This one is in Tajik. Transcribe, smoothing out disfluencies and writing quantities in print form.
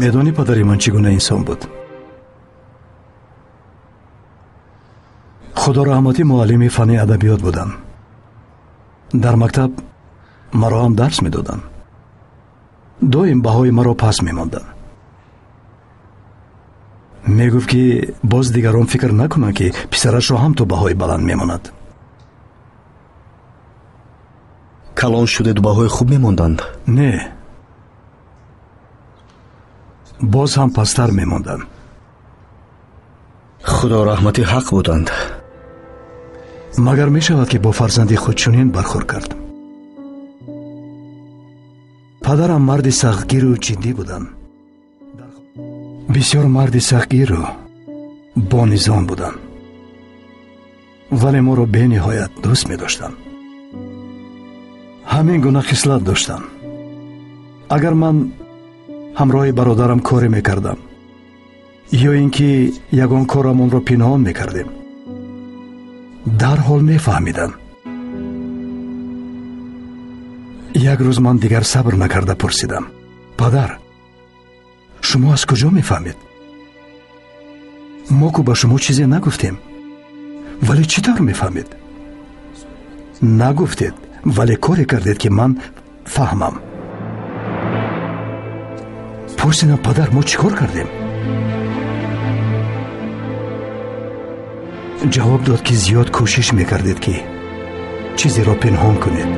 Медонӣ, падари ман чӣ гуна инсон буд? Худо раҳматӣ муаллими фанни адабиёт буданд. Дар мактаб маро ҳам дарс медоданд. Доим баҳои маро паст мемонданд. Мегуфт, ки боз дигарон фикр накунанд, ки писарашро ҳам то баҳои баланд мемонад. Калон шудеду баҳои хуб мемонданд? Не, боз ҳам пасттар мемонданд. Худо раҳматӣ ҳақ буданд. Магар мешавад, ки бо фарзанди худ чунин бархӯрд кард? Падарам марди сахтгиру ҷиддӣ буданд. Бисёр марди сахтгиру бонизом буданд, вале моро бениҳоят дӯст медоштанд. Ҳамин гуна хислат доштанд. Агар ман ҳамроҳи бародарам коре мекардам ё ин ки ягон корамонро пинҳон мекардем, дарҳол мефаҳмиданд. Як рӯз ман дигар сабр накарда пурсидам: «Падар, шумо аз куҷо мефаҳмед? Мо ку ба шумо чизе нагуфтем, вале чӣ тавр мефаҳмед?» «Нагуфтед, вале коре кардед, ки ман фаҳмам». Пурсидам: «Падар, мо чӣ кор кардем?» Ҷавоб дод, ки зиёд кӯшиш мекардед, ки чизеро пинҳон кунед.